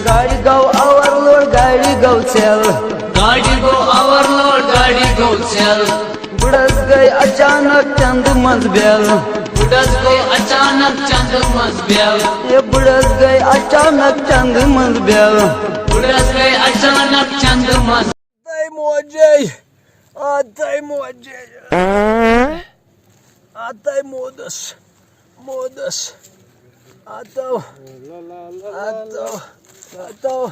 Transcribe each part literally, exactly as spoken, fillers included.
گاڑِ گوٚو اوورلوڈ، گاڑِ گوٚو ژھٮ۪ل۔ گاڑِ گوٚو اوورلوڈ، گاڑِ گوٚو ژھٮ۪ل۔ بُڈس گٔے اچانک چندٕ منٛز بیل۔ بُڈس گٔے اچانک چندٕ منٛز بیل۔ ہے بُڈس گٔے اچانک چندٕ منٛز بیل۔ بُڈس گٔے اچانک چندٕ منٛز۔ اتے موجے، اتے موجے، اتے مودس، مودس، اتو، اتو، اتو۔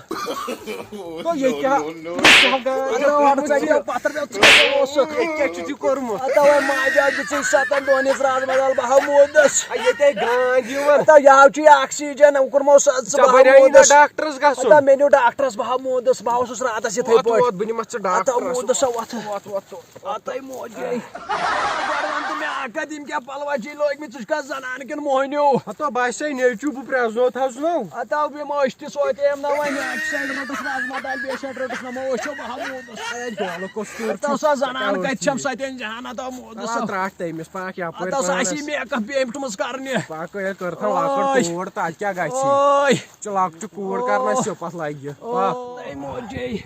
تو یہ کیا؟ اتو، اتو، اتو، ژےٚ کیٛاہ پتھر پٮ۪ٹھ ژٕ کتہِ اوسُکھ؟ یہِ کیٛاہ چھُتھ یہِ کوٚرمُت؟ اتو، ہے ماجہِ آسہِ دِژٕے ستن دۄہن ہٕنٛز رازما دال، بہٕ ہا مودس۔ ہے، ییٚتے گانٛد یِوان۔ اتو، یہِ ہاو چھُ یہِ آکسیجن، وۄنۍ کوٚرمو سُہ، ژٕ ژےٚ بہٕ ہا بنیٛاوُے نہٕ مودس۔ ڈاکٹرس گژھُن۔ اتو، مےٚ نیوٗ ڈاکٹرس، بہٕ ہا مودس، بہٕ ہا اوسُس راتس یِتھے ووت، پٲٹھۍ۔ ووت، بہٕ نِمتھ ژٕ اتو، ڈاکٹرس۔ مودس ہا وتھ۔ ووت، ووت، ووت۔ اتھے موجے۔ گۄڈٕ وَن تہٕ مےٚ اکھ کتھ، یِم کیٛاہ پلوا چھِ لٲگۍ مٕتۍ؟ ژٕ چھُکھا زنان کِنہٕ موہنیو؟ ہتو باسے نیچوٗ بہٕ پرٛزنو تھاو سُہ نو۔ ہتو یِم ٲسۍ تہِ سوتے یِم نہ وۄنۍ اکہِ سایڈٕ رٔٹٕس رازما دال، بیٚیہِ سایڈٕ رٔٹٕس نہ مو أچھو بہٕ ہا مودُس۔ اے گولہٕ کۄس ٹوٗر چھِ ہتو سۄ زنان کتہِ چھم سۄ تہِ زہان ہتو مودُس۔ ترٛٹھ تٔمِس پاک یپٲرۍ تتھ اوس اسی پانس۔ میک اپ پیمٹمٕژ کرنہِ۔ پاک ییٚلہِ کٔرتھا لۄکٕٹ اوے۔ کوٗر تتھ کیٛاہ گژھِ؟ اوے۔ ژٕ لۄکچہِ کوٗر کرنس چھِ پتھ لگہِ۔ پاک۔ اوے موجے۔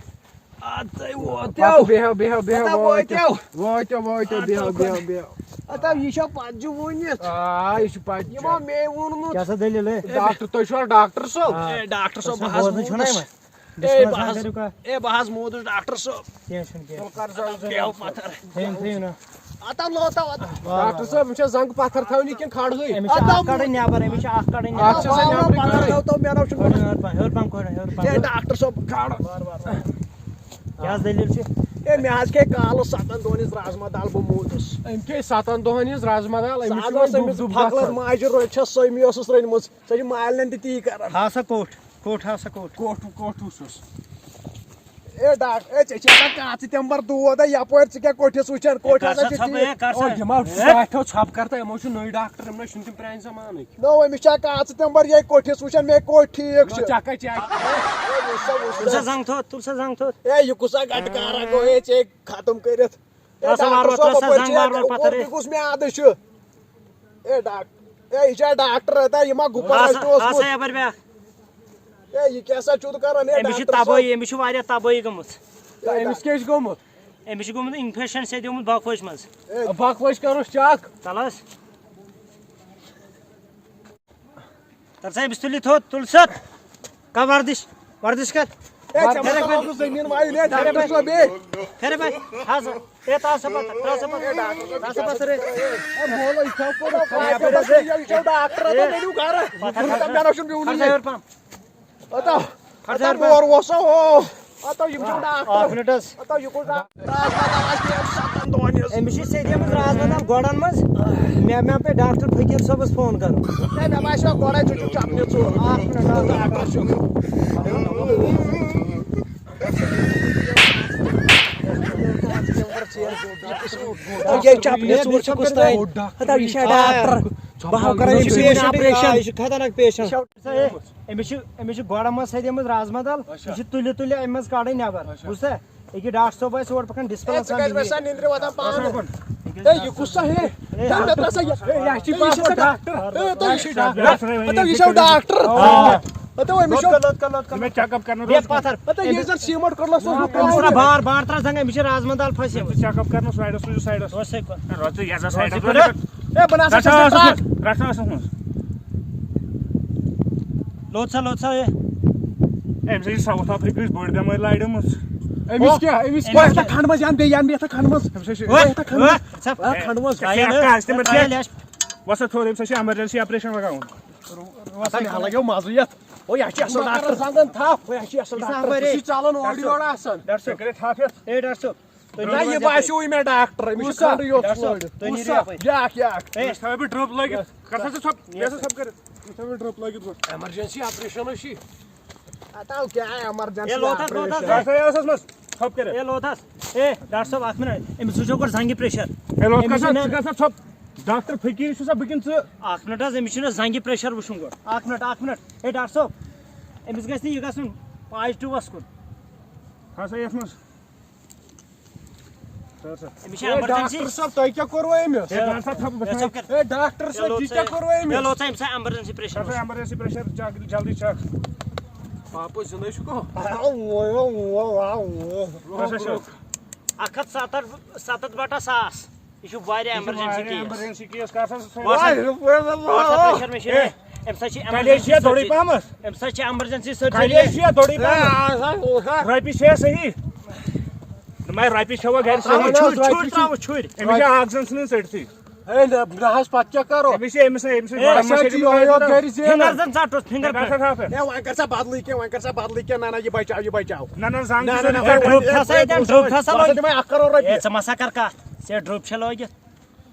اتھے ووتیو۔ پاکو، بیہو، بیہو، بیہو، اتھا ووتیو۔ ووتیو۔ ووتیو، ووتیو، اتھا بیہو، ووتیو۔ بیہو، بیہو۔ اتھا یہِ چھا پتجہِ ووٗنِتھ؟ آ، یہِ چھُ پتجہِ۔ یِمو مے ووٚنمُت۔ کیٛاہ سا دٔلیٖل، ہے؟ ڈاکٹر، تُہۍ چھِوا ڈاکٹر صٲب؟ آ۔ اے، ڈاکٹر صٲب، تۄہہِ بہٕ حظ بوزنٕے چھُو نا موٗدُس۔ یِوان؟ اے، بہٕ ڈِسٹٔربَنس حظ، کٔرِو کَتھ۔ اے، بہٕ حظ موٗدُس ڈاکٹر صٲب۔ کینٛہہ چھُنہٕ، کینٛہہ چھُنہٕ۔ بیٚہو پتھر۔ تھٲیِو، تھٲیِو نا۔ اتھا لوتا وتا۔ ڈاکٹر صٲب، یِم چھا زنٛگہٕ پتھر تھاونہِ کِنہٕ کھڑہٕے؟ أمِس چھِ اَتھ کڑٕنۍ نٮ۪بر، أمِس چھِ اَتھ کڑٕنۍ اَتھ چھِ نٮ۪بر۔ آسان نٮ۪برٕے کڑٕنۍ۔ ہیوٚر پہم، ہیوٚر پہم، ہیوٚر پہم۔ اے، ڈاکٹر صٲب، کھڑ۔ کیٛاہ حظ دٔلیٖل چھِ؟ اے، مےٚ حظ کھے کالہٕ ستن دۄہن ہٕنٛز رازما دال، بہٕ موٗدُس۔ أمۍ کھے ستن دۄہن ہٕنٛز رازما دال، سُہ أمِس حظ چھُ وۄنۍ اوس دُب أمِس دُب پھۄکلَس گژھان۔ ماجہِ رٔٹۍ چھَس، سۄ أمۍ ٲسٕس رٔنمٕژ۔ سۄ چھِ مالِنٮ۪ن تہِ تی کران۔ ہا سا کوٚٹ، کوٚٹ ہا سا کوٚٹ۔ کوٚٹ، کوٚٹ وُچھُس۔ اے ڈاک-، اے، ژےٚ چھِ آسان کاژٕ تمبر دود، اے، یپٲرۍ ژٕ کیٛاہ کوٚٹھِس وٕچھان؟ کوٚٹھ کر ہسا سا چھِ ژھۄپہٕ، تی۔ اے، کر سا۔ او، یِم ہا اے۔ ٹاٹھیو ژھۄپہٕ کر تہٕ یِمو چھِ نٔوۍ ڈاکٹر، یِم نہ چھِنہٕ تِم پرٛانہِ زمانٕکۍ۔ نو، أمِس چھا کاژٕ تمبر یہِ کوٚٹھِس وٕچھان، مےٚ کوٚٹھ ٹھیٖک نو، چھُ۔ چکا چک۔ اے، وٕچھ سا، وٕچھ تُل سا۔ سا زنٛگ تھوٚد، تُل سا زنٛگ تھوٚد۔ اے، یہِ کُس سا گٹہٕ کارا گوٚو، اے، ژےٚ ختم کٔرِتھ۔ اے، ترٛاو سا ڈاکٹر وارٕ وارٕ، صٲب، ترٛاو سا اپٲرۍ زنٛگ چھِ وارٕ وارٕ اَتہِ پتھر، اے۔ اوترٕ کُس میادٕ چھُ؟ اے، ڈاک-، اے، یہِ چھا ڈاکٹر اَتہِ؟ یہِ ما گُپن آسا، آسہِ آسا اوسمُت؟ یپٲرۍ بیٚہہ۔ اے، یہِ کیٛاہ سا چھُ تہٕ کران؟ اے، أمِس چھِ ڈاکٹر صٲب۔ تبٲہی، أمِس چھِ واریاہ تبٲہی گٔمٕژ۔ اے، أمِس کیٛاہ چھُ گوٚمُت؟ أمِس چھُ گوٚمُت infection سیٚدیومُت بۄکہٕ وَچہِ منٛز۔ اے، بۄکہٕ وَچہِ کَرُس check۔ تَلہٕ حظ۔ تَلہٕ سا أمِس تُلِو تھوٚد، تُل سا۔ کَر وَردِش، وَردِش کَر۔ اے، ژےٚ ما پھیرے تھاوَکھ بھائی۔ زٔمیٖن وایُن، اے، ڈاکٹر صٲب، اے۔ پھیرے بھائی، ہا سا۔ اے، ترٛاو سا پَتہٕ، ترٛاو سا پَتہٕ۔ ترٛاو سا پَتہٕ، اے۔ اے، مولوی صٲب، کوٚر اے، خراب۔ اے، اے، اے، یہِ چھُ ڈاکٹر، اے۔ اَتہِ ؤنِو گَرٕ۔ پَتہٕ ہَر مےٚ نہ چھُنہٕ بیوٗٹھ۔ ہَر سا ہیوٚر پَہَم۔ ہتا، ہتا ہتا۔ مور وسا ہو۔ ہتا، یِم چھِ ڈاکٹر۔ اکھ منٹ حظ۔ ہتا، یہِ کُس ڈاکٹر؟ رازما دال آسہِ ترٛٮ۪ن ستن دۄہن ہٕنٛز۔ أمِس چھِ سیٚدیمٕژ رازما دال گۄڈن منٛز۔ مےٚ، مےٚ پے ڈاکٹر فقیٖر صٲبس فون کرُن۔ ہے، مےٚ باسیٚو گۄڈے ژٕ چھُکھ چپنہِ ژوٗر۔ اکھ منٹ حظ۔ ڈاکٹر چھُ۔ یہِ چپنہِ ژوٗر چھِ کُس تام۔ ہتا، یہِ چھا ڈاکٹر؟ بہٕ ہاو کران أمِس یہِ patient، آ، operation۔ یہِ چھُ خطرناک patient۔ أمِس چھِ، أمِس چھِ گۄڈٕ منٛز تھٲیمٕژ رازما دال، اچھا۔ یہِ چھِ تُلہِ تُلہِ اَمہِ منٛز کَڑٕنۍ نٮ۪بر، اچھا۔ بوٗزتھا؟ ییٚکیٛاہ ڈاکٹر صٲب آسہِ اورٕ پَکان، ہے، ڈِسپَنس ژٕ کَتہِ آسان بَسان نِندرِ وۄتھان پانہٕ؟ ہے، یہِ کُس سا ہے؟ ہے، ہے، مےٚ ترٛاو سا یہِ۔ ہے، یہِ چھِ ہے، یہِ چھِ پَتہٕ ڈاکٹر۔ ہے، تہٕ یہِ چھِ ڈاکٹر۔ ہَتہٕ یہِ چھِ ڈاکٹر۔ آ۔ ہَتہٕ أمِس چھِ لوٚت کر، لوٚت کر، لوٚت کر۔ مےٚ check up کرنہٕ بیٚیہِ روز۔ پَتھر۔ ہَتہٕ یہِ زَن سیٖمَٹھ کوٚڑ لَس اوس أمِس ترٛاو بار، بار ترٛاو زنٛگہٕ، أمِس چھِ رازما دال پھَسیمٕژ۔ Check up کرنہٕ sideس روٗزِو sideس۔ روز سا کُن۔ روز ژٕ یَتھ زَن sideس۔ ہے، بہٕ نہ سا چھُس رَٹھ ژٕ، ڈاکٹر۔ رَٹھ ژٕ ٲسَس منٛز۔ لوٚت سا، لوٚت سا، ہے۔ أمِس چھِ South Africaہٕچ بٔڑ بٮ۪مٲرۍ لارِ منٛز۔ أمِس کیٛاہ؟ أمِس أمِس کیٛاہ؟ کیٛاہ؟ یَتھ کھنٛڈ منٛز یَن بیٚیہِ یَن بیٚیہِ یَتھ کھنٛڈ منٛز۔ أمِس چھِ، ہے، ہے، کھنٛڈ منٛز۔ ہے، کھنٛڈ منٛز۔ ہے، ہے، ہے۔ وَسا تھوٚد، أمِس چھِ emergency operation لگاوُن۔ ہسا مےٚ لگیو مَزٕ یَتھ۔ او، یہِ چھِ اَصٕل ڈاکٹر۔ زنٛگن تھپھ۔ او، یہِ چھِ اَصٕل ڈاکٹر۔ یہِ چھِ ژَلان اورٕ یورٕ آسان۔ ڈاکٹر صٲب۔ کٔرِتھ تھپھ یَتھ۔ ہے، ڈاکٹر صٲب۔ تُہۍ نہ، یہِ باسیوٕے مےٚ ڈاکٹر، أمِس چھُ کُس سا؟ کھنٛڈٕے یوت ڈاکٹر صٲب، سورُے۔ تُہۍ نیٖرِو کُس سا؟ یَپٲرۍ۔ بیٛاکھ، یَکھ۔ ہے۔ أمِس تھاوے بہٕ drip لٲگِتھ۔ کَر سا ژٕ ژھۄپ، بیٚہہ سا ژھۄپ کٔرِتھ۔ أمِس تھاوے بہٕ drip لٲگِتھ گۄڈٕ۔ Emergency operation حظ چھِ۔ اَتھ آو کیٛاہ emergency ہے، لوتھَس، operation؟ لوتھَس۔ ژٕ ہسا یہِ ٲسَس منٛز ژھۄپ کٔرِتھ۔ ہے، لوتھَس۔ ہے، ڈاکٹر صٲب، اَکھ مِنَٹ۔ أمِس وٕچھو گۄڈٕ زنٛگہِ pressure۔ ہے، لوتھ أمِس کَر سا، چھُنہٕ ژٕ کَر سا ژھۄپ۔ ڈاکٹر فقیٖر چھُ سا بہٕ کِنہٕ ژٕ؟ اَکھ مِنَٹ حظ، أمِس چھُنہٕ زنٛگہِ pressure وٕچھُن گۄڈٕ۔ اَکھ مِنَٹ، اَکھ مِنَٹ۔ ہے، ڈاکٹر صٲب، أمِس گژھِ نہٕ یہِ گژھُن positiveَس کُن۔ ہسا یَتھ منٛز۔ ژٕ ہسا۔ أمِس چھِ ہے، emergency۔ ڈاکٹر صٲب، تۄہہِ کیٛاہ کوٚروٕ أمِس؟ ہے، ڈاکٹر صٲب، ہے، بہٕ ڈاکٹر صٲب، ہے، یہِ کیٛاہ کوٚروٕ أمِس؟ ہے، لوٚت سا أمِس emergency pressure۔ ژٕ ہسا emergency pressure check، جلدی check۔ پاپہٕ زِندَے چھُکھ؟ اکھ ہتھ ستتھ ستتھ بٹہ ساس۔ یہِ چھُ واریاہ ایمرجنسی کیس۔ ایمرجنسی کیس کر سا سُہ وۄنۍ وۄنۍ سا پریشر مشیٖن ہے۔ أمۍ سۭتۍ چھِ کلیج چھُ یا دوٚرُے ایمرجنسی پہمس۔ أمۍ سۭتۍ چھِ ایمرجنسی کلیج سرجری۔ چھُ یا دوٚرُے پہمس۔ رۄپیہِ چھِ یا صحیح؟ دوٚپمَے رۄپیہِ چھَوا گرِ صحیح؟ چھُرۍ چھُرۍ تراوو چھُرۍ۔ أمِس چھِ آکسیجن ژھٕنٕنۍ ژٔٹتھٕے۔ ہے نہ نہ حظ پتہٕ کیٛاہ کرو؟ أمِس چھِ أمِس أمِس چھِ ہے أسۍ حظ چھِ یِہوٚے یوت گرِ زینان۔ فِنگر زن ژٹُس فِنگر کر سا تھپھ۔ ہے وۄنۍ کر سا بدلٕے کینٛہہ وۄنۍ کر سا بدلٕے کینٛہہ نہ نہ یہِ بچاو یہِ بچاو۔ نہ نہ زنگ نہ چھُ نہ نہ ضروٗرت۔ وۄنۍ ڈرٛوپ تھاو سا ییٚتٮ۪ن، ڈرٛوپ تھاو سا بہٕ لٲگِتھ۔ دِمے اکھ کرور ہے رۄپیہِ۔ ژٕ ما سا کر کتھ، ژےٚ ڈرٛوپ چھےٚ لٲگِتھ۔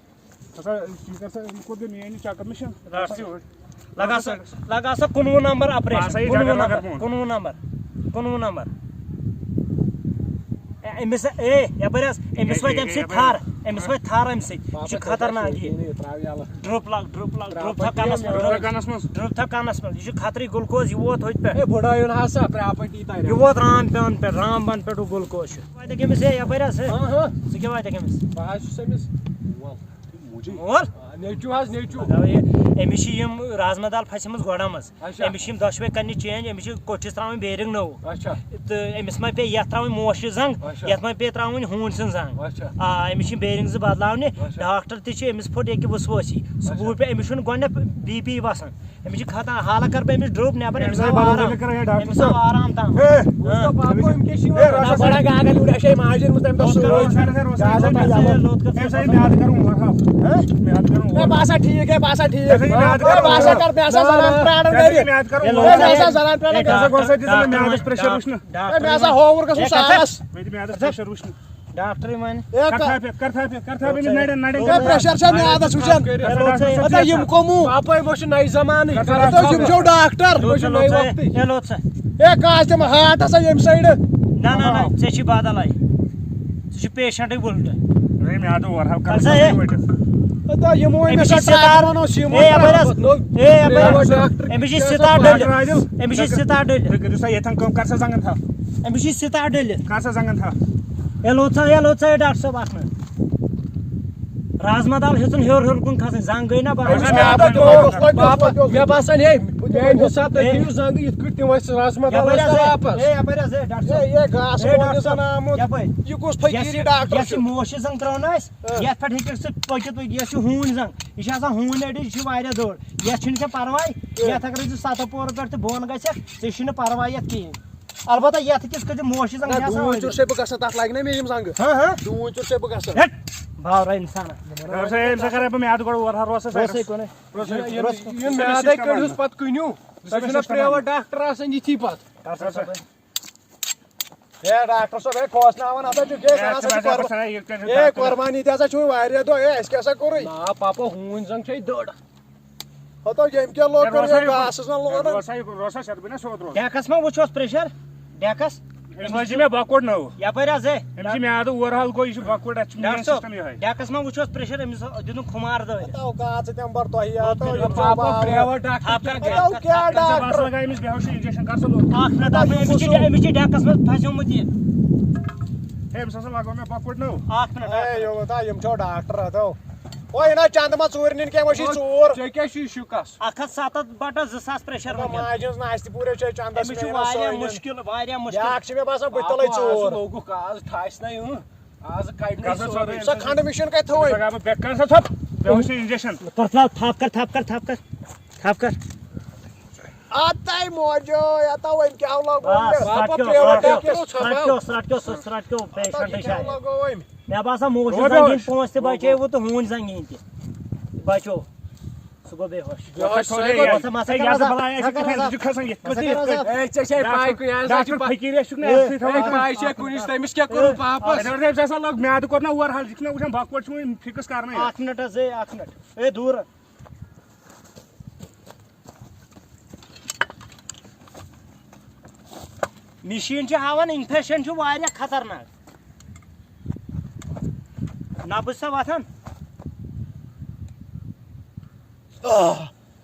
ہسا یہِ کر سا یہِ کوٚت گٔے میٲنۍ یہِ چیک اپ مےٚ چھِ لگا سا لگا سا کُنوُہ نمبر آپریشن۔ بہٕ ہسا یہِ کُنوُہ جگہ نمبر لگا فون۔ کُنوُہ نمبر کُنوُہ نمبر۔ اے، أمِس اے یپٲرۍ حظ أمِس وٲتۍ امہِ سۭتۍ تھر۔ أمِس وٲتۍ تھر امہِ سۭتۍ۔ یہِ چھُ خطرناک یہِ۔ تراو یَلہٕ۔ ڈرٛوپ لگ ڈرٛوپ لگ ڈرٛوپ تھاو کنس منٛز۔ ڈرٛوپ کَنَس منٛز۔ ڈرٛوپ تھاو کنس منٛز۔ یہِ چھُ خطرٕے گلوکوز یہِ ووت ہوٚتہِ پٮ۪ٹھ۔ ہے بُڑٲیُن حظ سا پراپرٹی تانۍ۔ یہِ ووت رام بند پٮ۪ٹھ رام بند پٮ۪ٹھ گلوکوز چھُ۔ واتٮ۪کھ أمِس ہے یپٲرۍ حظ ہے۔ ہاں ہاں۔ ژٕ کیٛاہ واتٮ۪کھ أمِس؟ بہٕ حظ چھُس أمِس مول۔ مول؟ آ، نیٚچوٗ حظ نیٚچوٗ۔ دَپان یہِ، أمِس چھِ یِم رازما دال پھسیمٕژ گۄڈٕ منٛز۔ اچھا۔ أمِس چھِ یِم دۄشوے کَرنہِ چینج، أمِس چھِ کوٚٹھِس ترٛاوٕنۍ بیرِنٛگ نٔو۔ اچھا۔ تہٕ أمِس ما پیٚیہِ یَتھ ترٛاوٕنۍ موشہِ زنٛگ، اچھا۔ یَتھ ما پیٚیہِ ترٛاوٕنۍ ہوٗنۍ سٕنٛز زنٛگ۔ اچھا۔ آ، أمِس چھِ بیرِنٛگ زٕ بدلاونہِ۔ اچھا۔ ڈاکٹر تہِ چھِ أمِس پھوٚٹ ییٚکہِ وٕسوٲسی۔ سُہ اچھا۔ گوٚو پے-، أمِس چھُنہٕ گۄڈٕنٮ۪تھ بی پی وَسان۔ أمِس چھِ کھَتان، حالہ کَرٕ بہٕ أمِس ڈرٛوپ نٮ۪بر، أمِس آو آرام۔ أمِس آو آرام تام۔ پاپہٕ أمۍ کیٛاہ چھِ یِوان؟ نہ، بڑا گاگل یوٗرۍ، اَسہِ چھے ماجہِ أنمٕژ تَمہِ دۄہ سۭتۍ۔ زیادٕ تَتھ یَلہٕ۔ لوٚت کر أمۍ سا یہِ میادٕ کَرُن اوٚر حظ۔ ہہ؟ میادٕ کَرُن ہے، اوٚر۔ بہٕ آسا ٹھیٖک، ہے، بہٕ آسا ٹھیٖک۔ ژےٚ چھےٚ میادٕ کَرُن ہے، بہٕ آسا اوٚر۔ کَرٕ، مےٚ آسا زنان پرٛاران ژےٚ گرِ۔ چھےٚ میادٕ کَرُن ہے، اوٚر۔ ہے، مےٚ آسا زنان پرٛاران ہے، گرِ۔ ژٕ گوٚژھ سا دِژ مےٚ میادَس پریشر وٕچھنہٕ۔ ہے، مےٚ آسا ہووُر گژھُن ہے، کَتھ سالس۔ مےٚ دِ میادَس پریشر وٕچھنہٕ۔ ڈاکٹرٕے وَنہِ۔ ہے، کر کا- تھپھ یَتھ، کر تھپھ یَتھ، کر تھپھ أمِس نَرٮ۪ن، نَرٮ۪ن ہے، کر تھپھ۔ پریشر چھا میادس وٕچھان؟ کر تھپھ۔ ہتا یِم کٕمو؟ پاپہٕ، یِمو چھُ نَیہِ زمانٕے۔ کر تھپھ۔ ہتا یِم چھِو ڈاکٹر، یِمو چھِ نَیہِ وقتٕے۔ ہے، لوٚت سا۔ ہے، کانٛہہ تِم ہاٹ ہسا ییٚمہِ سایڈٕ۔ نہ، نہ، نہ، ژےٚ چھی بدل آیہِ۔ ژٕ چھُ پیشنٹٕے وُلٹہٕ۔ ہے، میادٕ اوٚر حظ، کر کر سا سا ہے۔ یہِ ؤٹِتھ۔ ہتا یِمو أمِس أمِس سا چھِ سِتار۔ ٹرٛاٹمَن اوس یِمو ہے، یپٲرۍ حظ۔ نوٚو ہے، یپٲرۍ حظ۔ Private doctor. أمِس چھِ کیٛاہ سا سِتار ڈاکٹر ڈٔلِتھ۔ عادِل؟ أمِس چھِ سِتار ڈٔلِتھ۔ تُہۍ کٔرِو سا ییٚتھٮ۪ن کٲم، کر سا زنٛگن تھپھ۔ أمِس چھِ سِتار ڈٔلِتھ۔ کر سا زنٛگن تھپھ۔ ہے، لوٚت سا، ہے، لوٚت سا، ہے، ڈاکٹر صٲب، اکھ مِنٹ۔ رازما دال ہیٚژٕن ہیوٚر ہیوٚر کُن کھسٕنۍ، زنٛگ گٔے نا بڑٕ۔ أمِس چھِ عادت پاپا، مےٚ باسان، ہے، میٛانہِ حساب تُہۍ ہے۔ دِیِو زنٛگہٕ یِتھ کٲٹھۍ تِم ٲسۍ رازما دال یپٲرۍ ٲسۍ حظ، ہے۔ واپس۔ ہے، یپٲرۍ حظ، ہے، ڈاکٹر ہے، صٲب۔ یہِ گاسہٕ ہے، وۄنۍ ڈاکٹر زَن صٲب۔ آمُت۔ یپٲرۍ۔ یہِ کُس فقیٖری یۄس، ڈاکٹر یۄس چھُ؟ یہِ موشہِ زنٛگ ترٛٲو نا اَسہِ، یتھ پٮ۪ٹھ ہیٚکہِ سُہ پٔکِتھ پٔکِتھ، یۄس یہِ ہوٗنۍ اَڑِ، یہِ چھِ واریاہ دوٚر۔ یتھ چھُنہٕ ژےٚ پرواے، یتھ اگر ژٕ ستو پورو پٮ۪ٹھ تہِ بۄن گژھکھ، ژےٚ چھُنہٕ پرواے یتھ کِہیٖنۍ۔ البتہ یتھ کِژھ کٔژِ موشہِ زنٛگ نہ، چھِ آسان ڈوٗنۍ أڑِس۔ ژوٚٹ چھے بہٕ گژھان، تَتھ لَگہِ نہ مےٚ یِم زنٛگہٕ؟ ہاں، ہاں۔ ڈوٗنۍ ژوٚٹ چھے بہٕ گژھان۔ ہٹ، باورا انسانا۔ کر سا، أمۍ سا کر بہٕ میادٕ گۄڈٕ اوٚر حظ، روز سا روسے سایڈَس۔ کُنے۔ روز سا، یہِ، یہِ، روز۔ یہِ میادَے کٔڑۍہُس پَتہٕ کٕنِو۔ تُہۍ چھِو نہ پرٛیویٹ ڈاکٹر آسان یِتھی پَتہٕ۔ کر سا، کر سا۔ ہے ڈاکٹر صٲب، ہے کھوژناوان ہسا چھُکھ، ہے، ہے، ژٕ ہسا چھُ ژٕ باسان قۄربان-، پَتہٕ یہِ کَتہِ چھُ ہے، ڈاکٹر صٲب؟ قۄربانی تہِ ہسا چھُ وۄنۍ واریاہ دۄہ، ہے، اَسہِ کیٛاہ سا کوٚرُے؟ نا، پاپا، ہوٗنۍ زنٛگ چھے دٔڑ۔ ہتو، ییٚمۍ کیٛاہ لوگ ہے، کٔر، روز سا یہِ یہِ گاسَس نہ لوگ نہ۔ روز سا یہِ، روز سا، شربہِ نہ سیوٚد روز۔ ڈیکس ما وٕچھوس پریشر؟ ڈیکس؟ أمِس لٲج مےٚ بۄکُٹ نٔو۔ یپٲرۍ حظ ہے۔ أمِس چھِ میادٕ اور حال گوٚو، یہِ چھُ بۄکُٹ، اَتھ چھُ مین ڈاکٹر صٲب، سسٹم یِہوٚے۔ ڈیکس ما وٕچھوس پریشر؟ أمِس دیُن خُمار دٲرِتھ۔ ہتو، کر ژٕ تِم بر تۄہہِ، ہتو، یِم چھِ پاپا، باورٕ۔ Private doctor. تھپھ کر، تھپھ کر، بس لگاو أمِس بے ہوشی انجیکشن، کر سا لوٚت۔ اکھ منٹ، اکھ منٹ، أمِس چھِ، أمِس چھِ ڈیکس منٛز پھسیومُت یہِ۔ ہے، أمِس ہسا لگوو مےٚ بۄکُٹ نٔو۔ اکھ منٹ، اکھ ہے، منٹ۔ یوٚت ہا، یِم چھو ڈاکٹر، ہتو۔ وۄنۍ یِن حظ چندٕ ما ژوٗرِ نِنۍ کینٛہہ، وۄنۍ چھِ ژوٗر۔ ژےٚ کیٛاہ چھُے شِکس؟ اکھ ہتھ ستتھ بٹہ زٕ ساس پریشر وٕنکیٚن۔ ماجہِ ہٕنٛز نہ آسہِ تہِ پوٗرٕ، چھِ چندس أمِس چھُ منٛز یِوان واریاہ سٲنۍ۔ مُشکِل، واریاہ مُشکل۔ بیٛاکھ چھِ مےٚ باسان بہٕ تہِ تُلے آ، آز ژوٗر۔ لوگُکھ، آز ٹھاسہِ نہ یِم۔ آز کڑِ نہٕ گژھ سا سورُے۔ ژھۄپہٕ۔ سۄ کھنٛڈٕ مِشیٖن کتہِ تھٲوٕے؟ ژٕ گژھ سا بے-، کر سا ژھۄپہٕ۔ مےٚ وٕچھ یہِ انجیکشن۔ تر ژٕ تھپھ کر، تھپھ کر، تھپھ کر، تھپھ کر۔ اتَے موجو، اتَے وۄنۍ کیٛاہ لگوو بس، مےٚ؟ رٹکیو، پاپا رٹکیو، پرٛیویٹ ڈاکٹر اوس ژھۄپہٕ۔ رٹکیو، رٹکیو، سُہ رٹکیو، پیشنٹٕے کیٛاہ چھُ۔ لگوو وۄنۍ؟ مےٚ باسان موجوٗد او، زنٛگہِ ہِنٛدۍ پونٛسہٕ تہِ بچے وٕ تہٕ ہوٗنۍ زنٛگہِ ہِنٛدۍ تہِ بچو۔ سُہ گوٚو بے ہوش۔ یہِ حظ چھُ سورُے ژٕ یہِ۔ مَسا، مَسا ہے، کَر یہِ حظ حظ، بلاے، ژٕ اَسہِ کَر کِتھ کٔنۍ حظ ژٕ چھُکھ کھسان یِتھ حظ، کٔنۍ؟ ژٕ کَر حظ حظ۔ ہے، ژےٚ چھے پَے کُنہِ آز حظ چھِ ڈاکٹر پَ-، فقیٖر، یہِ چھُکھ نہٕ ہے، اَصلٕے تھاوان۔ ہے، پَے چھےٚ کُنِچ تٔمِس کیٛاہ کوٚرُن پاپَس؟ اَسہِ حظ، أمِس ہسا لوٚگ میٛادٕ کوٚر نہ اورٕ حظ، یہِ چھُنہ وٕچھان بۄکہٕ وَٹہِ چھُ وٕنہِ فِکٕس کَرنٕے۔ اَکھ مِنَٹ حظ، ہے، اَکھ مِنَٹ۔ ہے، دوٗر۔ مِشیٖن چھِ ہاوان اِنفٮ۪کشَن چھُ واریاہ خطرناک۔ نَبٕز چھےٚ وۄتھان۔ آہ۔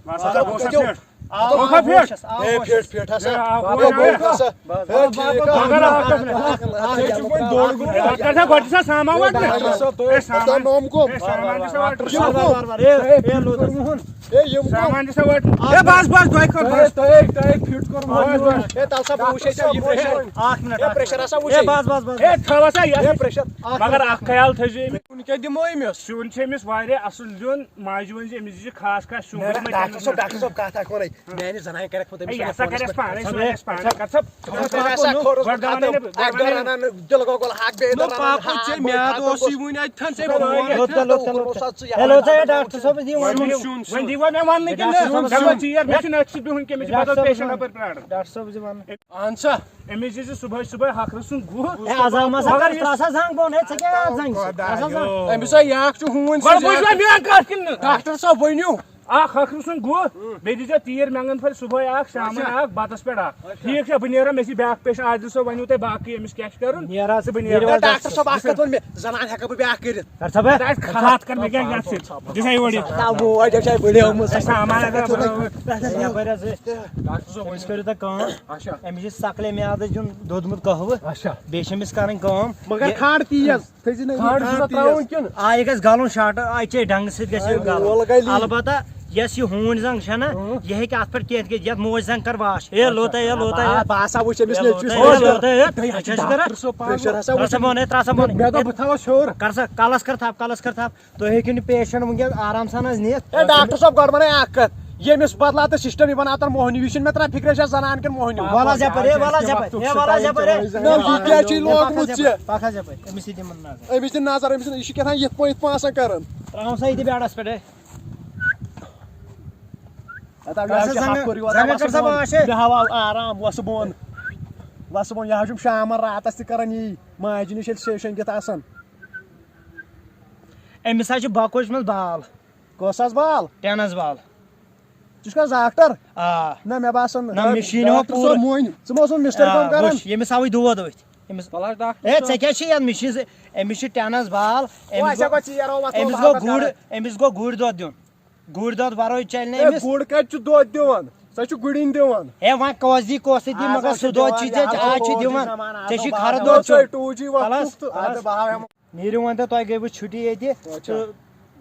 بس ہسا گوٚو سا فِٹ۔ آو، گوٚو سا آو فِٹ؟ ہوشس، آو ہے، ہوشس۔ فِٹ، فِٹ ہسا۔ ہے، آو بابا، ہوش، گوٚو آو۔ ہسا۔ ہے، بابا، ٹھیٖک، بابا، آو۔ بابا، بابا، بابا۔ ہے، ژےٚ چھُ وۄنۍ دوٚر گوٚمُت۔ گۄڈٕ کر سا، گۄڈٕ چھِ سا سامان وۄنۍ؟ ہے، ڈاکٹر صٲب، ہے، تُہۍ سامان۔ نوٚم کُم؟ ہے، سامان چھِ سا وۄنۍ؟ ڈاکٹر صٲب، وار، وار، وار، ہے، ہے، لوٚت۔ ہے، یِم کم؟ سامان تہِ سا وَٹ۔ ہے، بس، بس، دۄیہِ خٲر، بس۔ تۄہہِ، تۄہہِ فِٹ کوٚر بس، وۄنۍ۔ بس۔ ہے، تَلہٕ سا، بہٕ وٕچھے ژےٚ یہِ پریشر۔ اَکھ مِنٹ، ہے، اَکھ پریشر مِنٹ۔ ہسا وٕچھے۔ ہے، بس، بس، بس۔ ہے، تھاو ہسا یہِ۔ ہے، پریشر۔ مگر اَکھ خیال تھٲیزِ أمِس۔ سیُن کیٛاہ دِمو أمِس؟ سیُن چھُ أمِس واریاہ اَصٕل دیُن۔ ماجہِ ؤنۍ زِ أمِس یہِ چھِ خاص خاص سیُن۔ نہ، نہ، ڈاکٹر صٲب، ڈاکٹر صٲب، کَتھ اَکھ وَنَے۔ میٛانہِ زَنانہِ کَرٮ۪کھ پَتہٕ أمِس ہے، یہِ ہسا فونَس کَرٮ۪س پٮ۪ٹھ۔ پانَے، سُہ وَنٮ۪س پانَے۔ کَر سا۔ تۄہہِ آسہِ ہا کھوٚرُس گۄڈٕ دَوان ختم۔ نہٕ، اَکھ گۄڈٕ دَہ دَوان رَنان، دِلہٕ گۄگُل ہاکھ، بیٚیہِ دَہ نو رَنان پاپہٕ، ہاکھ، ژےٚ بہٕ میٛادٕ ختم اوسُے کوٚرمُت۔ وُنہِ اَتہِ تھَن، ژےٚ ووٚن لوٚت، لوٚت، لوٚت۔ ہیلو، ژےٚ ہے ڈاکٹر صٲبَس دِیِو وَنُن۔ وۄنۍ دِیِو وۄنۍ مےٚ وَننہٕ کِنہٕ ڈاکٹر صٲبَس نہ؟ مےٚ وَن۔ ژیر، مےٚ چھُنہٕ أتھۍ سۭتۍ بِہُن کینٛہہ، مےٚ چھِ ڈاکٹر بدل صٲبَس پیشنٹ وَن۔ اَپٲرۍ پرٛاران۔ ڈاکٹر صٲبَس دِ وَنُن۔ اَہَن سا۔ أمِس دِژ ژٕ صُبحٲے صُبحٲے ہَکھرٕ سُنٛد گُہہ۔ ہے، عزا مَسا مگر کر یُس ترٛاو سا زنٛگ بۄن، ہے، ژےٚ کیٛاہ اَتھ زنٛگہِ سۭتۍ؟ ترٛاو سا زنٛگ۔ أمِس ہا یہِ اَکھ چھُ ہوٗنۍ گۄڈٕ سٕنٛز بوٗزِو یہِ مےٚ اَکھ۔ میٛٲنۍ کَتھ کِنہٕ نہٕ؟ ڈاکٹر صٲب ؤنِو۔ اکھ ہَکھرٕ سُنٛد گُہہ، بیٚیہِ دیٖزیو تیٖر مٮ۪نٛگن پھٔلۍ صُبحٲے اکھ، شامن اچھا۔ اکھ، بتس پٮ۪ٹھ اکھ۔ اچھا۔ ٹھیٖک چھا، بہٕ نیرٕ، مےٚ چھِ بیٛاکھ پیشنٹ عادل صٲب، ؤنِو تُہۍ باقٕے أمِس کیٛاہ چھُ کرُن۔ نیر حظ، تہٕ بہٕ نیرٕ۔ نیٖرِو حظ ڈاکٹر صٲب، اکھ کتھ وَن مےٚ، زنان ہٮ۪کا بہٕ بیٛاکھ کٔرِتھ؟ کر سا بہٕ؟ تَتہِ آسہِ کھاتھ کر مےٚ کیٛاہ یَتھ سۭتۍ؟ دِسا یہِ اورٕ یہِ۔ نہ، وۄنۍ چھا بٔڑیمٕژ۔ اچھا، سامان اگر یَپٲرۍ حظ، ڈاکٹر صٲب، أمِس کٔرِو تُہۍ کٲم، اچھا۔ أمِس چھِ سکلے میادٕ دیُن دوٚدمُت قہوٕ، اچھا۔ بیٚیہِ چھِ أمِس کرٕنۍ کٲم، مگر یہِ کھنٛڈ تیز۔ تھٲیزِ نہ یہِ کھنٛڈ چھُ کھنٛڈ ترٛاوُن تیز۔ کِنہٕ؟ آ، یہِ گژھِ گلُن شاٹہٕ، آ، یہِ چھِ ڈنٛگہٕ سۭتۍ گژھِ یہِ اے، گلُن۔ وول گٔے لیٖک۔ البتہ یۄس یہِ ہوٗنۍ زنٛگ چھےٚ نہ، اۭں۔ یہِ ہیٚکہِ اتھ پٮ۪ٹھ کینٛہہ تہِ کٔرِتھ، یتھ موج زنٛگ کر واش۔ ہے، لوٚت ہے، لوٚت ہے۔ آ، بہٕ ہسا وٕچھ أمِس ہے، نیٚچوِس لوٚت ہے، پریشر۔ لوٚت ہے۔ ہے، ہے، کیٛاہ چھِ کران؟ ڈاکٹر صٲب، پریشر ہسا وٕچھ۔ ترٛاو سا بۄن، ہے، ترٛاو سا بۄن۔ مےٚ دوٚپ، بہٕ تھاوس ہیوٚر۔ کر سا، کلس کر تھپھ، کلس کر تھپھ۔ تُہۍ ہیٚکِو نہٕ پیشنٹ وٕنکیٚس آرام سان حظ نِتھ۔ ہے، ڈاکٹر صٲب، گۄڈٕ ونے اکھ کتھ۔ ییٚمِس بدلاو تہٕ سسٹم، یہِ بناو تن موہنیو۔ یہِ چھُنہٕ مےٚ تران فکرے، چھا زنان کِنہٕ موہنیو۔ وَلہٕ حظ یَپٲرۍ، ہے، وَلہٕ حظ یَپٲرۍ، ہے، وَلہٕ حظ یَپٲرۍ۔ نہ، یہِ کیٛاہ چھُے لوگمُت ژےٚ؟ پَکھ حظ یَپٲرۍ، أمِس سۭتۍ دِمہٕ نظر۔ أمِس دِ نظر، أمِس، یہِ چھُ کیٛاہ تام یِتھ پٲٹھۍ یِتھ پٲٹھۍ آسان کران۔ ترٛاو سا یہِ تہِ بیڈَس پٮ۪ٹھ، ہے۔ ہتا، کر سا یہِ زنٛگہٕ، ہاکھ کوٚر یہِ، ہتا، زنٛگہٕ وَسہٕ کر سا بۄن۔ واش، ہے۔ بیٚہہ ہاو آرام، وَسہٕ بۄن۔ وَسہٕ بۄن، یہِ حظ چھُم شامَن راتَس تہِ کران یی۔ ماجہِ نِش ییٚلہِ شیٚنٛگِتھ آسان۔ أمِس حظ چھِ بۄکوچ منٛز بال۔ کۄس حظ بال؟ Tennis ball. ژٕ چھُکھ حظ ڈاکٹر؟ آ۔ نہ، مےٚ باسان نہ، نہ، مےٚ چھُے نہٕ ڈاکٹر صٲب پوٗرٕ۔ مۄنۍ۔ ژٕ ما اوسُکھ مِسٹر آ، کٲم کران؟ وٕچھ، ییٚمِس آوٕے دود ؤتھۍ۔ أمِس، وَلہٕ حظ ڈاکٹر ہے، صٲب۔ ژےٚ کیٛاہ چھِ یَتھ؟ مےٚ چھِ زِ-، أمِس چھِ ٹینس بال، او، أمِس اچھا، گوٚو، گوٚو ژیر، او، وۄتھ، أمِس او، گوٚو وۄتھ، گُر، وۄتھ۔ أمِس گوٚو گُرۍ دۄد دیُن۔ گُرۍ دۄد وَرٲے چَلہِ نہٕ ہے، أمِس۔ گُر کَتہِ چھُ دۄد دِوان؟ سۄ چھُ گُرِنۍ دِوان۔ ہے، وۄنۍ کۄس دی، کۄس تہِ دی، آ، مگر سۄ سُہ چھُ دۄد دِوان، چھِ ژےٚ، یہِ آز چھِ آز چھِ دِوان۔ دِوان۔ ژےٚ چھِ کھرٕ دۄد چھُ۔ ٹوٗ جی وقت کَلَس، تہٕ کَلَس۔ اَدٕ بہٕ ہاوٕ ہٮ۪مہٕ۔ نیٖرِو وۄنۍ تہٕ تۄہہِ گٔیوٕ چھُٹی ییٚتہِ، اچھا۔ تہٕ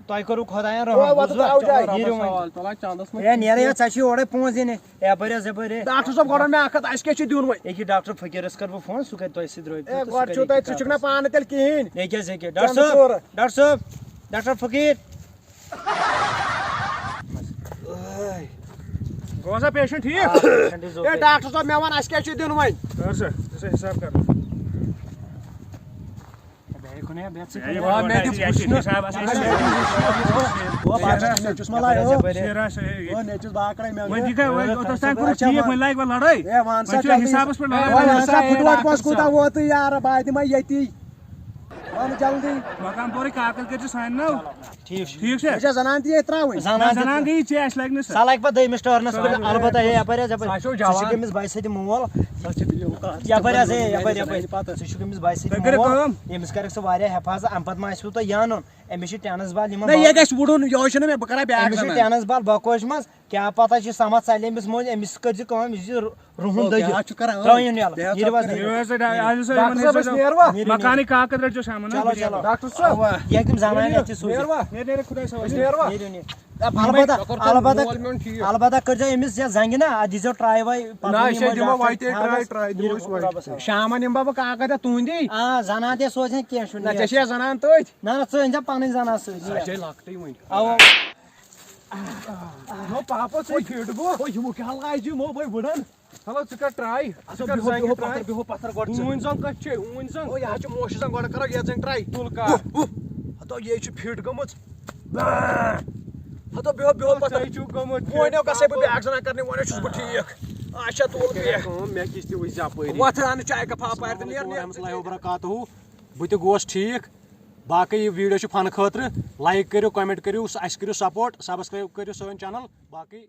تۄہہِ کوٚروٕ خۄدایَن او، رحم، وَتہٕ بوٗزوٕ؟ ترٛاو جاے۔ نیٖرِو وۄنۍ۔ سوال، تَلہٕ حظ چَندَس منٛز ہے، نیرٕ یَتھ، ژےٚ چھُے اورَے پونٛسہٕ دِنہِ۔ ہے، اَپٲرۍ حظ، یَپٲرۍ۔ ڈاکٹر صٲب، گۄڈٕ وَن مےٚ اَکھ کَتھ، اَسہِ کیٛاہ چھُ دیُن وۄنۍ؟ ییٚکیٛاہ ڈاکٹر فقیٖرَس کَرٕ بہٕ فون، سُہ کَرِ تۄہہِ سۭتۍ رٲبطہٕ ہے، تہٕ سُہ گۄڈٕ کَرِ چھُو ییٚتی تۄہہِ، ژٕ چھُکھ نہ کَتھ۔ پانہٕ تیٚلہِ کِہیٖنۍ؟ ییٚکیٛاہ حظ، ییٚکیٛاہ۔ ڈاکٹر صٲب، ڈاکٹر صٲب، ڈاکٹر فقیٖر۔ گوٚو سا پیشنٹ ٹھیٖک؟ آ، پیشنٹ is okay۔ ہے، ڈاکٹر صٲب، مےٚ وَن، اَسہِ کیٛاہ چھُ دیُن وۄنۍ؟ کر سا، ژٕ چھا حساب کر۔ بیٚیہِ کُنہِ، بیٚیہِ ژٕ ہے، کُنہِ۔ یہِ آ، مےٚ دِ وٕچھنہٕ۔ حساب آسہِ۔ آ، بہٕ چھُس نیٚچوِس ما لایو؟ شیرا۔ شیرا سا، ہے، یہِ۔ او، نیٚچوِس باکڑے مےٚ۔ وۄنۍ دِ کیٛاہ، وۄنۍ اوٚتَس تام کوٚرُکھ ٹھیٖک، وۄنۍ لاگہِ وۄنۍ لڑٲے۔ ہے، وَن سا وۄنۍ چھُ جلدی۔ حسابَس پٮ۪ٹھ لڑٲے۔ وۄنۍ وَن سا، ہے، پھُٹووٹ ڈاکٹر پونٛسہٕ کوٗتاہ صٲب۔ ووتُے یارٕ، بہٕ دِمَے ییٚتی۔ وَن جلدی۔ مقام پورٕکۍ کاکد کٔرۍ زِ سانہِ ناو۔ ٹھیٖک چھُ۔ ٹھیٖک چھا؟ یہِ چھا زنان تہِ ییٚتہِ ترٛاوٕنۍ؟ زنان نہ، تہِ۔ زنان گٔیے ژےٚ، اَسہِ لَگہِ نہٕ سۄ۔ سۄ لَگہِ پَتہٕ دوٚیمِس ٹٲرنَس پٮ۪ٹھ۔ سۄ چھو البتہ جوان۔ ہے، یَپٲرۍ حظ، یَپٲرۍ۔ سۄ چھو ژٕ چھُکھ جوان۔ أمِس بَچہِ سۭتۍ مول۔ سۄ چھِ video کَتھ۔ یَپٲرۍ حظ، ہے، یَپٲرۍ، یَپٲرۍ۔ پَتہٕ۔ ژٕ چھُکھ أمِس بَچہِ سۭتۍ تُہۍ کٔرِو مول۔ کٲم۔ أمِس کَرَکھ ژٕ واریاہ حفاظت، اَمہِ پَتہٕ ما آسِوٕ تۄہہِ یہِ اَنُن؟ أمِس چھِ ٹینَس بال یِمَن نہ، یہِ بالَن۔ گژھِ وُڈُن، یِہوٚے چھُنہٕ مےٚ، بہٕ کَرٕ بیٛاکھ أمِس چھِ زنان۔ ٹینَس بال بۄکوچ منٛز۔ کیٛاہ پتہ چھِ سمجھ ژلہِ أمِس مٔنٛزۍ، أمِس کٔرۍ زِ کٲم، أمِس یہِ رُ-، رُہُن او، دٔگِتھ۔ کیٛاہ چھُ کران؟ ترٛٲیِن یَلہٕ، بیٚیہِ حظ نیٖرِو حظ، چھُ نیٖرِو۔ کران۔ یہِ حظ چھُ ڈا-، نیٖرِو۔ آز یُس حظ ڈاکٹر یِمن صٲب، أسۍ ہیٚچھو نیروا؟ نیٖرِو، مکانٕکۍ نیٖرِو۔ کاکد رٔٹِو شامَن حظ، چلو، بِہِو۔ چلو۔ ڈاکٹر صٲب۔ اَوا۔ یہِ ہیٚکہِ یِم زنانہِ نیٖرِو، اَتھِ سوٗزِتھ۔ نیروا؟ نیٖرِو، نیٖرِو۔ اَ، البتہ، مےٚ کٔر البتہ، مول میون ٹھیٖک۔ البتہ کٔرۍزیو أمِس یَتھ زنٛگہِ نا، اَتھ دیٖزیو ٹرٛاے واے، پَتہٕ نہ، أسۍ ہے دِمو وۄنۍ تے ٹرٛاے، ٹرٛاے دِمو نیٖرِو أسۍ وۄنۍ۔ رۄبَس حوالہٕ۔ شامَن یِمہٕ بہٕ، بہٕ کاکد ہٮ۪تھ تُہُنٛدی۔ آ، زنان تہِ سوزِ ہا، کینٛہہ چھُنہٕ، نہ، نیٖر۔ ژےٚ چھےٚ زنان تٔتھۍ؟ نہ، نہ، ژٕ أنۍ زِ پَنٕنۍ زنان سۭتۍ، سۄ نیٖر۔ چھے لۄکٹٕے وۄنۍ۔ اَوا۔ نو پاپا، ژے فِٹ گوٚو۔ او، یِمو کیٛاہ لاجہِ یِمو بٲے وٕڑن؟ چلو، ژٕ کر ٹراے، اَدٕ ژٕ کر بیٚہو، زنٛگہِ بیٚہو ٹراے۔ پتھر، بیٚہو پتھر گۄڈٕ ژٕ۔ ہوٗنۍ زنٛگ کتہِ چھے؟ ہوٗنۍ زنٛگ۔ او، یہِ حظ چھُ موشہِ زنٛگ، گۄڈٕ کرو یتھ زنٛگہِ ٹراے۔ تُل کر۔ ہُہ، ہُہ۔ ہتو، یے چھُ فِٹ گٔمٕژ۔ ہتو، بیٚہو، بیٚہو پتھر۔ تۄہہِ چھُو گوٚمُت فِٹ۔ وۄنۍ گژھے بہٕ بیٛاکھ زنان کرنہِ، وۄنۍ چھُس بہٕ ٹھیٖک۔ اچھا، تُل بیٚہہ۔ کٲم، مےٚ کِژھ تہِ وٕچھ یپٲری۔ وۄتھ انہٕ چایہِ کپ اپارِ تہٕ نیر، نیر۔ السلام علیکم ورحمۃ اللہ وبرکاتہ۔ بہٕ تہِ گوس ٹھیٖک۔ باقٕے یہِ video چھُ فن خٲطرٕ۔ Like کٔرِو، comment کٔرِو، اَسہِ کٔرِو support، subscribe کٔرِو سٲنۍ channel۔ باقٕے